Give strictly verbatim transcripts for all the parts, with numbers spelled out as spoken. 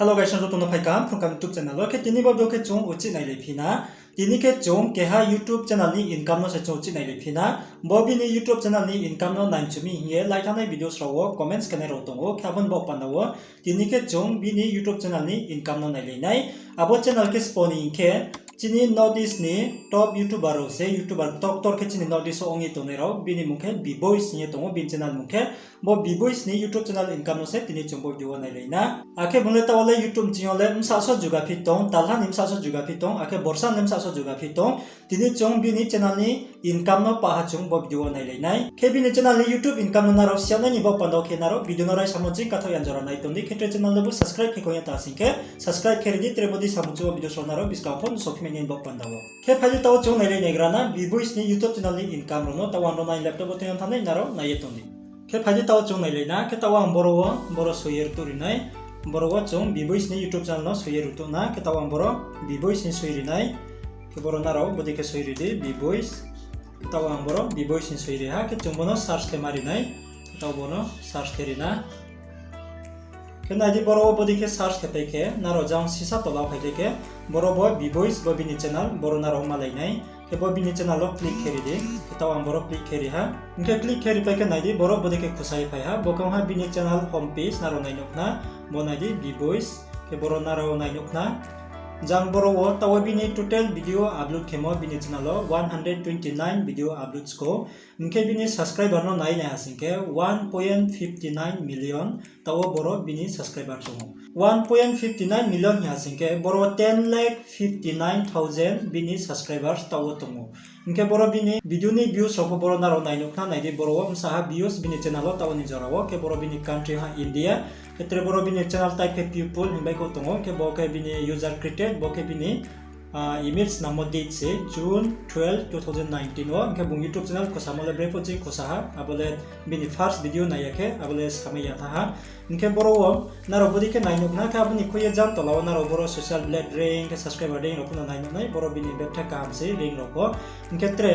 Hello guys, joto no phai kaham Phrung Kaham YouTube channel wo. Khe tini bo video khe chung uchih nailai phi na. Tini khe chung keha YouTube channel ni income no se chung uchih nailai phi na. Bo bini YouTube channel ni income no nai mchu mi hing ye lai thanngnai videos rao wo comments khe nai rao tong ou. Khe abo ni baoh panda wo tini khe chung bini YouTube channel ni income no nailai nai. Abo channel khe sbo ni hing khe chini North East ni top YouTuber rao se, YouTuber ktor ktor khe chini North East wo ong ye tongnai rao, bini mung khe Bboys hing ye tong ou, bini channel mung khe. Bo Bboys ni YouTube channel income no se tini chung bo video wo nailai na. Akhe bung le taoh wo le YouTube bsing yo le bsa so juga phi tong, talha ni bsa so juga phi tong, akhe borsa ni bsa so juga phi tong. Tini chung bini channel ni income no pah ha chung bo video wo nailai nai. Khe bini channel ni YouTube income no nrao si ya nai ni baoh panda wo khe nrao video no raisa mo ching kathaoh ya jora nai tong di. Khe tre channel no bo subscribe khe kong ya ta sing khe subscribe khe ri di, tre bodei samung chumo video rao nrao buskang pho nuhsao phi mai nai ni baoh panda wo. Khe phai di taoh wo chung nailai naigra na Bboys ni YouTube channel ni income rao no, taoh wo ang ro nai laptop wo tui ya thanngnai nrao nai ye tong di. Khe phai di taoh wo chung nailai na, khe taoh wo ang boro wo, boro soi ye rtuh ri nai, boro wo chung Bboys ni YouTube channel no soi ye rtuh na, khe taoh wo ang boro Bboys ni soi ri nai, khe boro nrao bodei khe soi ri di, Bboys, khe taoh wo ang boro Bboys ni soi ri ha, khe chung bo no search khe ma ri nai, khe taoh bo no search khe ri na. Khe nai di boro wo bodei khe search khe pai khe, nrao jang sisa tola wo phai khe, boro bo Bboys bo bini channel, boro nrao malai nai. Khe bo bini channel wo click khe ri di, khe taoh ang boro click khe ri ha. Hing khe click khe ri pai khe nai di boro bodei khe khusa ye phai ha, bo khe ong ha bini channel home page nrao nai nuh khna, bo nai di Bboys, khe boro nrao nai nuh khna. Jang boro wo taoh wo bini total video upload khemo bini channel wo one hundred twenty nine video upload sko. Hing khe bini subscriber no nai nai ha sing khe one point fifty nine million, taoh wo boro bini subscriber tong ou. One point fifty nine million hing ha sing khe boro ten lakh fifty nine thousand bini subscribers taoh wo tong ou. Hing khe boro bini video ni views rao pho boro nrao nai nuh khna, nai di boro wo bsa ha views bini channel wo taoh wo ni jora wo, khe boro bini country ha India, khe tre boro bini channel type khe people hing bai khe tong ou, khe bo khe bini user created, bo khe bini email snammo date se June twelve, two thousand nineteen wo, hing khe bung YouTube channel khosamo le brephuh ching khosa ha, abo le bini first video nai ya khe abo le samai ya tha ha. Hing khe boro wo nrao bodei khe nai nuh khna, khe abo ni khui ye jang tola wo nrao boro social blade rank khe subscriber rank rao pho no nai nuh nai, boro bini betha kaham se rank rao pho. Hing khe tre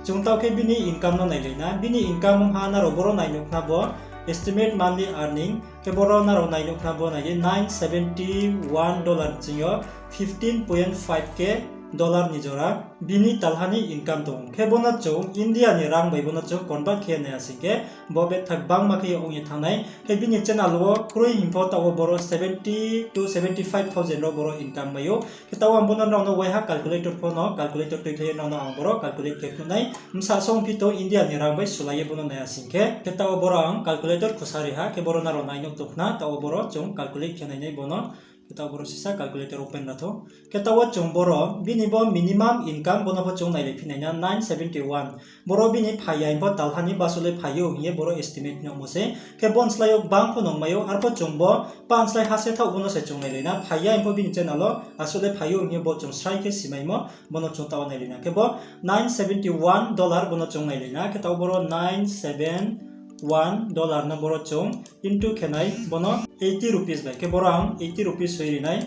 chung taoh khe bini income no nailai na, bini income ong ha nrao boro nai nuh khna bo estimate monthly earning, khe boro nrao nai nuh khna bo nai di nine seventy one dollar ching yo fifteen point five K dollar ni jora bini talha ni income tong ou. Khe bo no chung India ni rang bai bo no chung convert khe nai ha sing khe bo betha gbangma khe ye ong ye thanng nai. Khe bini channel wo kroi hing pho taoh wo boro seventy to seventy five thousand rao boro income mai ou. Khe taoh wo ang bo no nrao no waiha calculator pho no calculator tuikhlai ye nrao no ang boro calculate khe phnuh nai. Bsa so ongphi tong India ni rang bai sulai ye bo no nai ha sing khe. Khe taoh wo boro ang calculator khusa ri ha, khe boro nrao nai nuh tong khna, taoh wo boro chung calculate khe nai nai bo no. Khe taoh boro sisa calculator open ra thou. Khe taoh wo chung boro bini bo minimum income bo no pho chung nailai phi nai na nine seventy one. Boro bini phai ya hing pho talha ni basuh le phai ou hing ye boro estimate nuhmo se. Khe bo ni slái yo gbang pho nungmai ou, arpho chung bo pa ni slái ha se thaoh bo no se chung nailai na. Phai ya hing pho bini channel wo asuh le phai ou hing ye bo chung srai khe simaimo, bo no chung taoh wo nailai na. Khe bo nine seventy one dollar bo no chung nailai na. Khe taoh boro nine seven one dollar no boro chung into khe nai, bo no eighty rupees bai. Khe boro ang eighty rupees soi ri nai.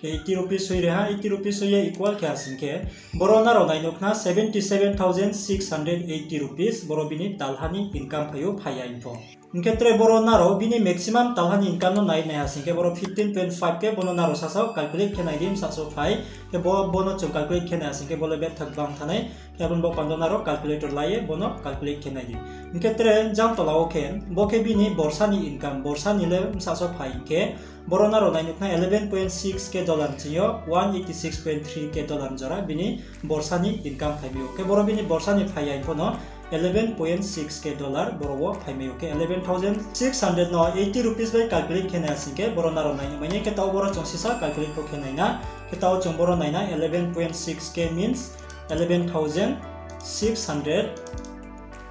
Khe eighty rupees soi ri ha, eighty rupees soi ye equal khe ha sing khe, boro nrao nai nuh khna seventy seven thousand six hundred eighty rupees, boro bini talha ni income phai ou phai ya hing pho. Hing khe tre boro nrao bini maximum talha ni income no nai nai ha sing khe boro fifteen point five K, bo no nrao sasao calculate khe nai di, bsa so phai. Khe bo, bo no chung calculate khe nai ha sing khe bo le betha gbang thanng nai. Khe abo ni bo panda nrao calculator lai ye bo no calculate khe nai di. Hing khe tre jang tola wo khe, bo khe bini borsa ni income, borsa ni le bsa so phai hing khe, boro nrao nai nuh khna eleven point six K dollar ching yo one eighty six point three K dollar jora bini borsa ni income phai mai ou. Khe boro bini borsa ni phai ya hing pho no eleven point six K dollar boro wo phai mai ou. Khe eleven thousand six hundred no eighty rupees bai calculate khe nai ha sing khe boro nrao nai nuh mai nai. Khe taoh boro chung sisa calculate pho khe nai na. Khe taoh chung boro nai na eleven point six K means eleven thousand six hundred.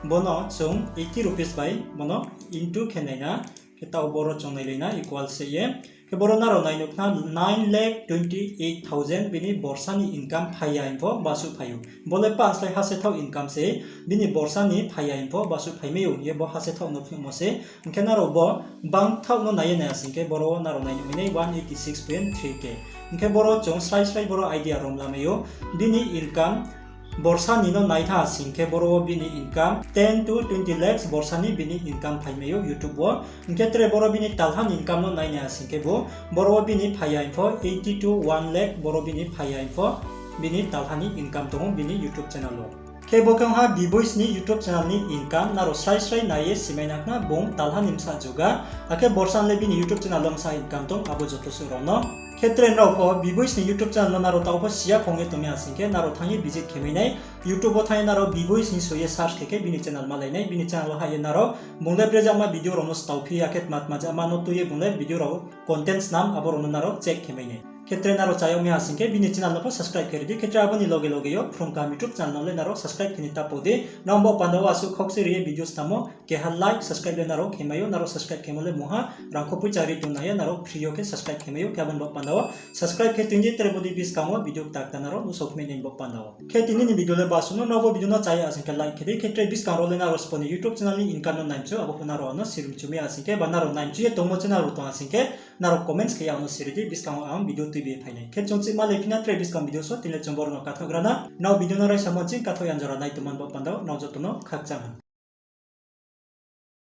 Bo no chung eighty rupees bai bo no into khe nai na. Khe taoh boro chung nailai na equal se ye. Khe boro nrao nai nuh khna nine lakh twenty eight thousand bini borsa ni income phai ya hing pho basuh phai ou. Bo le pa ni slái ha se thaoh income se, bini borsa ni phai ya hing pho basuh phai mai ou hing ye bo ha se thaoh no phnuhmo se. Hing khe nrao bo bang thaoh no nai ye nai ha sing khe boro nrao nai nuh mai nai one eighty six point three K. Hing khe boro chung srai srai boro idea rom lamai ou. Bini income Borsa ni no nai tha sing khe boro wo bini income ten to twenty lakhs borsa ni bini income phaimai ou YouTube wo. Hing khe tre boro bini talha ni income no nai nai sing khe bo, boro wo bini phai ya hing pho eighty to one lakh boro bini phai ya hing pho bini talha ni income tong ou bini YouTube channel wo. Khe bo khe ong ha Bboys ni YouTube channel ni income, nrao srai srai nai ye simai na khna bung talha ni bsa juga, akhe borsa ni le bini YouTube channel wo bsa income tong abo joto suh rao no. Khe tre nrao pho Bboys ni YouTube channel no nrao taoh pho si ya khong ye tongmai ha sing khe nrao thanng ye visit khe mai nai. YouTube wo thanng ye nrao Bboys hing so ye search khe khe bini channel malai nai, bini channel wo hah ye nrao bung le brezama video rao no stao phi ya khe tma tma jama no tui ye bung le video rao content snam abo rao no nrao check khe mai nai. Khe tre nrao chá yag mai ha sing khe bini channel no pho subscribe khe ri di, khe tre abo ni loge loge yo phrung kaham YouTube channel no le nrao subscribe khe ni ta pau di. Nrao bo panda wo asuh khokchi ri ye video snamo, keha like, subscribe le nrao khe mai ou, nrao subscribe khemo le mungha rangkho poicha ri tong nai ya, nrao free yo khe subscribe khe mai ou, khe abo ni bo panda wo subscribe khe tong di, tre bo di buskang wo video kta kta nrao nuhsao khe mai nai bo panda wo. Khe tini ni video le bo asuh no, nrao bo video no chá ya sing khe like khe di, khe tre buskang rao le nrao sbo ni YouTube channel ni income no nai mchu, abo pho nrao ano siri mchu mai ha sing khe, ba nrao nai mchu ye tongmo channel rao tong ha sing khe, nrao comments khe ye ano siri di, buskang wo ang video tuibi ye phai nai. Khe chung chih ma le phi na tre buskang video so, tini le chung boro no kathogra na, nrao video no raisamo ching katho yan jora nai tongmo ni bo panda wo nrao joto no khakchang ha.